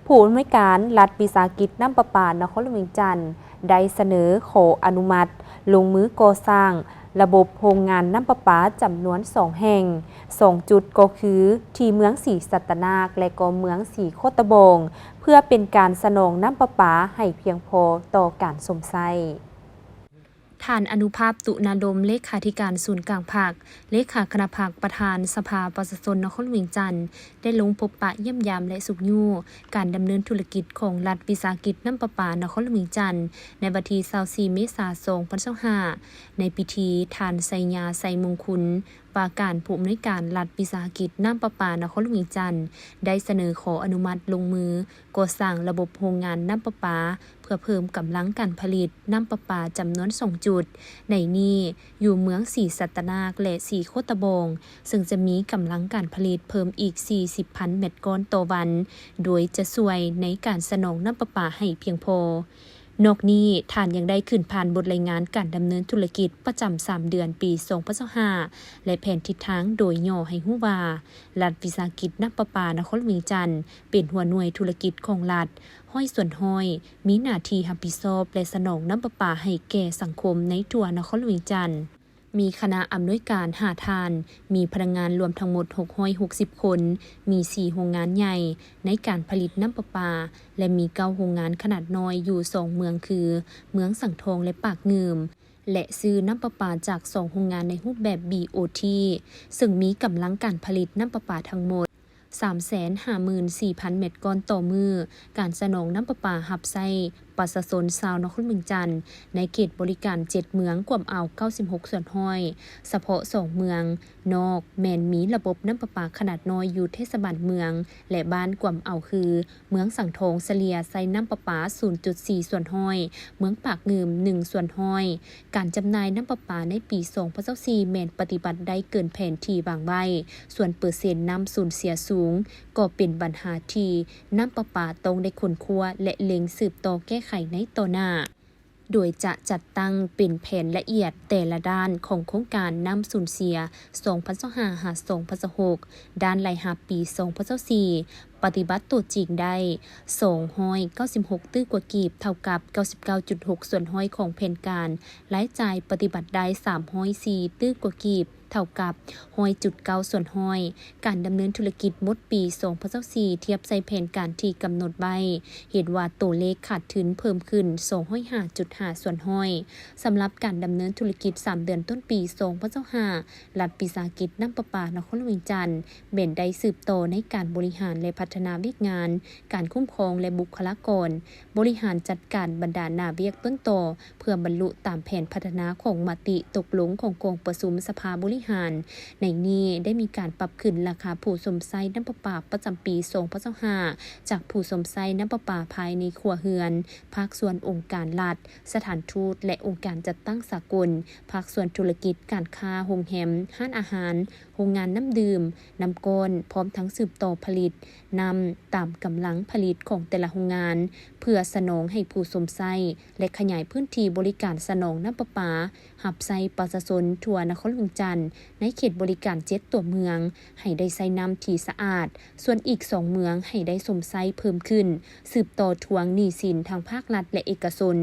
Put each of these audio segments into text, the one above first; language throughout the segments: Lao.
ຜູ້ອຳນວຍການລັດວິສາຫະກິດນ້ຳປະປານະຄອນຫຼວງວຽງຈັນ ໄດ້ສະເໜີຂໍອະນຸມັດລົງມືກໍ່ສ້າງລະບົບໂຮງງານນ້ຳປະປາຈຳນວນສອງແຫ່ງ, ສອງຈຸດ ກໍຄືທີ່ເມືອງສີສັດຕະນາກ ແລະ ກໍເມືອງສີໂຄດຕະບອງ ເພື່ອເປັນການສະໜອງນ້ຳປະປາໃຫ້ພຽງພໍຕໍ່ການຊົມໃຊ້. ທ່ານ ອະນຸພາບ ຕຸນາລົມ ເລຂາທິການສູນກາງພັກ, ເລຂາຄະນະພັກ, ປະທານສະພາປະຊາຊົນນະຄອນຫຼວງວຽງຈັນ ໄດ້ລົງພົບປະຢ້ຽມຢາມ ແລະ ຊຸກຍູ້ການດຳເນີນທຸລະກິດຂອງລັດວິສາຫະກິດນ້ຳປະປານະຄອນຫຼວງວຽງຈັນ ໃນວັນທີຊາວສີ່ ເມສາ ສອງພັນຊາວຫ້າ. ໃນພິທີ, ທ່ານ ໄຊຍາ ໄຊມົງຄຸນ ວ່າການຜູ້ອຳນວຍການລັດວິສາຫະກິດນ້ຳປະປານະຄອນຫຼວງວຽງຈັນ ໄດ້ສະເໜີຂໍອະນຸມັດລົງມືກໍ່ສ້າງລະບົບໂຮງງານນ້ຳປະປາ ເພື່ອເພີ່ມກຳລັງການຜະລິດນ້ຳປະປາຈຳນວນສອງຈຸດ, ໃນນີ້ຢູ່ເມືອງສີສັດຕະນາກ ແລະ ສີໂຄດຕະບອງ, ເຊິ່ງຈະມີກຳລັງການຜະລິດເພີ່ມອີກສີ່ສິບພັນແມັດກ້ອນຕໍ່ວັນ, ໂດຍຈະຊ່ວຍໃນການສະໜອງນ້ຳປະປາໃຫ້ພຽງພໍ. ນອກນີ້, ທ່ານຍັງໄດ້ຂຶ້ນຜ່ານບົດລາຍງານການດຳເນີນທຸລະກິດປະຈຳສາມເດືອນປີສອງພັນຊາວຫ້າ ແລະ ແຜນທິດທາງໂດຍຫຍໍ້ໃຫ້ຮູ້ວ່າ, ລັດວິສາຫະກິດນ້ຳປະປານະຄອນຫຼວງວຽງຈັນ ເປັນຫົວໜ່ວຍທຸລະກິດຂອງລັດ ຮ້ອຍສ່ວນຮ້ອຍ, ມີໜ້າທີ່ຮັບຜິດຊອບ ແລະ ສະໜອງນ້ຳປະປາໃຫ້ແກ່ສັງຄົມໃນທົ່ວນະຄອນຫຼວງວຽງຈັນ. ມີຄະນະອຳນວຍການຫ້າທ່ານ, ມີພະນັກງານລວມທັງໝົດຫົກຮ້ອຍຫົກສິບຄົນ, ມີສີ່ໂຮງງານໃຫຍ່ໃນການຜະລິດນ້ຳປະປາ ແລະ ມີເກົ້າໂຮງງານຂະໜາດນ້ອຍຢູ່ສອງເມືອງຄື ເມືອງສັງທອງ ແລະ ປາກງື່ມ ແລະ ຊື້ນ້ຳປະປາຈາກສອງໂຮງງານໃນຮູບແບບ ບີໂອທີ ເຊິ່ງມີກຳລັງການຜະລິດນ້ຳປະປາທັງໝົດ ສາມແສນຫ້າໝື່ນສີ່ພັນແມັດກ້ອນຕໍ່ມື້. ການສະໜອງນ້ຳປະປາຮັບໃຊ້ປະຊາຊົນຊາວນະຄອນຫຼວງວຽງຈັນ ໃນເຂດບໍລິການເຈັດເມືອງກວມເອົາເກົ້າສິບຫົກສ່ວນຮ້ອຍ, ສະເພາະສອງເມືອງນອກແມ່ນມີລະບົບນ້ຳປະປາຂະໜາດນ້ອຍຢູ່ເທດສະບານເມືອງ ແລະ ບ້ານກວມເອົາຄື ເມືອງສັງທອງສະເລ່ຍໃຊ້ນ້ຳປະປາສູນຈຸດສີ່ສ່ວນຮ້ອຍ, ເມືອງປາກງື່ມໜຶ່ງສ່ວນຮ້ອຍ. ການຈຳໜ່າຍນ້ຳປະປາໃນປີສອງພັນຊາວສີ່ແມ່ນປະຕິບັດໄດ້ເກີນແຜນທີ່ວາງໄວ້, ສ່ວນເປີເຊັນນ້ຳສູນເສຍສູງ ກໍເປັນບັນຫາທີ່ນ້ຳປະປາຕ້ອງໄດ້ຄົ້ນຄວ້າ ແລະ ເລັ່ງສືບຕໍ່ແກ້ໄຂໃນຕໍ່ໜ້າ, ໂດຍຈະຈັດຕັ້ງເປັນແຜນລະອຽດແຕ່ລະດ້ານຂອງໂຄງການນ້ຳສູນເສຍສອງພັນຊາວຫ້າ ຫາ ສອງພັນຊາວຫົກ. ດ້ານລາຍຮັບປີສອງພັນຊາວສີ່ ປະຕິບັດຕົວຈິງໄດ້ສອງຮ້ອຍເກົ້າສິບຫົກຕື້ກວ່າກີບ, ເທົ່າກັບເກົ້າສິບເກົ້າຈຸດຫົກສ່ວນຮ້ອຍຂອງແຜນການ. ລາຍຈ່າຍປະຕິບັດໄດ້ສາມຮ້ອຍສີ່ຕື້ກວ່າກີບ, ເທົ່າກັບຮ້ອຍຈຸດເກົ້າສ່ວນຮ້ອຍ. ການດຳເນີນທຸລະກິດໝົດປີສອງພັນຊາວສີ່ ທຽບໃສ່ແຜນການທີ່ກຳນົດໄວ້, ເຫັນວ່າໂຕເລກຂາດທຶນເພີ່ມຂຶ້ນສອງຮ້ອຍຫ້າຈຸດຫ້າສ່ວນຮ້ອຍ. ສຳລັບການດຳເນີນທຸລະກິດສາມເດືອນຕົ້ນປີສອງພັນຊາວຫ້າ ລັດວິສາຫະກິດນ້ຳປະປານະຄອນຫຼວງວຽງຈັນ ແມ່ນໄດ້ສືບຕໍ່ໃນການບໍລິຫານ ແລະ ພັດທະນາວຽກງານ, ການຄຸ້ມຄອງ ແລະ ບຸກຄະລາກອນ, ບໍລິຫານຈັດການບັນດາໜ້າວຽກຕົ້ນຕໍ ເພື່ອບັນລຸຕາມແຜນພັດທະນາຂອງມະຕິຕົກລົງຂອງກອງປະຊຸມສະພາບໍລິຫານ. ໃນນີ້ໄດ້ມີການປັບຂຶ້ນລາຄາຜູ້ຊົມໃຊ້ນ້ຳປະປາປະຈຳປີສອງພັນຊາວຫ້າ ຈາກຜູ້ຊົມໃຊ້ນ້ຳປະປາພາຍໃນຄົວເຮືອນ, ພາກສ່ວນອົງການລັດ, ສະຖານທູດ ແລະ ອົງການຈັດຕັ້ງສາກົນ, ພາກສ່ວນທຸລະກິດການຄ້າ, ໂຮງແຮມ, ຮ້ານອາຫານ, ໂຮງງານນ້ຳດື່ມ, ນ້ຳກ້ອນ, ພ້ອມທັງສືບຕໍ່ຜະລິດນ້ຳຕາມກຳລັງຜະລິດຂອງແຕ່ລະໂຮງງານ ເພື່ອສະໜອງໃຫ້ຜູ້ຊົມໃຊ້ ແລະ ຂະຫຍາຍພື້ນທີ່ບໍລິການສະໜອງນ້ຳປະປາ ຮັບໃຊ້ປະຊາຊົນທົ່ວນະຄອນຫຼວງວຽງຈັນ ໃນເຂດບໍລິການເຈັດຕົວເມືອງ ໃຫ້ໄດ້ໃຊ້ນ້ຳທີ່ສະອາດ, ສ່ວນອີກສອງເມືອງໃຫ້ໄດ້ຊົມໃຊ້ເພີ່ມຂຶ້ນ, ສືບຕໍ່ທວງໜີ້ສິນທັງພາກລັດ ແລະ ເອກະຊົນ,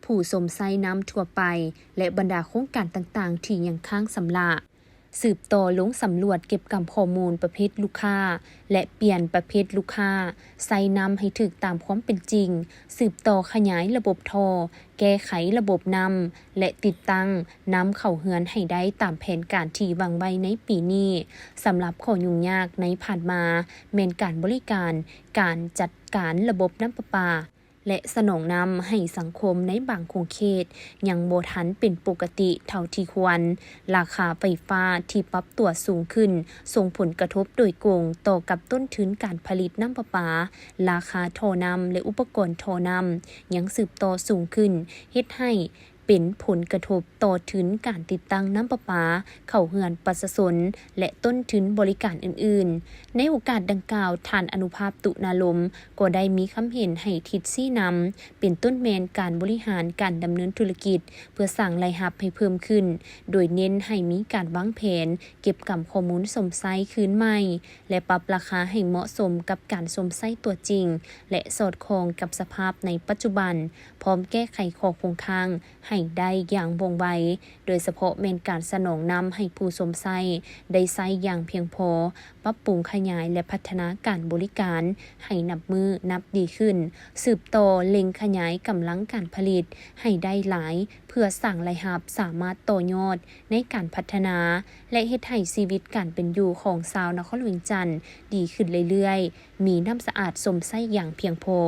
ຜູ້ຊົມໃຊ້ນ້ຳທົ່ວໄປ ແລະ ບັນດາໂຄງການຕ່າງໆທີ່ຍັງຄ້າງຊຳລະ. ສືບຕໍ່ລົງສຳຫຼວດເກັບກຳຂໍ້ມູນປະເພດລູກຄ້າ ແລະ ປ່ຽນປະເພດລູກຄ້າໃຊ້ນ້ຳໃຫ້ຖືກຕາມຄວາມເປັນຈິງ, ສືບຕໍ່ຂະຫຍາຍລະບົບທໍ່, ແກ້ໄຂລະບົບນ້ຳ ແລະ ຕິດຕັ້ງນ້ຳເຂົ້າເຮືອນໃຫ້ໄດ້ຕາມແຜນການທີ່ວາງໄວ້ໃນປີນີ້. ສຳລັບຂໍ້ຫຍຸ້ງຍາກໃນຜ່ານມາ ແມ່ນການບໍລິການ, ການຈັດການລະບົບນ້ຳປະປາ ແລະ ສະໜອງນ້ຳໃຫ້ສັງຄົມໃນບາງຂົງເຂດຍັງບໍ່ທັນເປັນປົກກະຕິເທົ່າທີ່ຄວນ. ລາຄາໄຟຟ້າທີ່ປັບຕົວສູງຂຶ້ນ ສົ່ງຜົນກະທົບໂດຍກົງຕໍ່ກັບຕົ້ນທຶນການຜະລິດນ້ຳປະປາ. ລາຄາທໍ່ນ້ຳ ແລະ ອຸປະກອນທໍ່ນ້ຳຍັງສືບຕໍ່ສູງຂຶ້ນ, ເຮັດໃຫ້ ເປັນຜົນກະທົບຕໍ່ທຶນການຕິດຕັ້ງນ້ຳປະປາເຂົ້າເຮືອນປະຊາຊົນ ແລະ ຕົ້ນທຶນບໍລິການອື່ນໆ. ໃນໂອກາດດັ່ງກ່າວ, ທ່ານ ອະນຸພາບ ຕຸນາລົມ ກໍໄດ້ມີຄຳເຫັນໃຫ້ທິດຊີ້ນຳ ເປັນຕົ້ນແມ່ນການບໍລິຫານການດຳເນີນທຸລະກິດ ເພື່ອສ້າງລາຍຮັບໃຫ້ເພີ່ມຂຶ້ນ, ໂດຍເນັ້ນໃຫ້ມີການວາງແຜນເກັບກຳຂໍ້ມູນຊົມໃຊ້ຄືນໃໝ່ ແລະ ປັບລາຄາໃຫ້ເໝາະສົມກັບການຊົມໃຊ້ຕົວຈິງ ແລະ ສອດຄ່ອງກັບສະພາບໃນປັດຈຸບັນ, ພ້ອມແກ້ໄຂຂໍ້ຄົງຄ້າງໃຫ້ໄດ້ຢ່າງວ່ອງໄວ, ໂດຍສະເພາະແມ່ນການສະໜອງນ້ຳໃຫ້ຜູ້ຊົມໃຊ້ໄດ້ໃຊ້ຢ່າງພຽງພໍ, ປັບປຸງຂະຫຍາຍ ແລະ ພັດທະນາການບໍລິການໃຫ້ນັບມື້ນັບດີຂຶ້ນ, ສືບຕໍ່ເລັ່ງຂະຫຍາຍກຳລັງການຜະລິດໃຫ້ໄດ້ຫຼາຍ ເພື່ອສ້າງລາຍຮັບສາມາດຕໍ່ຍອດໃນການພັດທະນາ ແລະ ເຮັດໃຫ້ຊີວິດການເປັນຢູ່ຂອງຊາວນະຄອນຫຼວງວຽງຈັນດີຂຶ້ນເລື້ອຍໆ, ມີນ້ຳສະອາດຊົມໃຊ້ຢ່າງພຽງພໍ.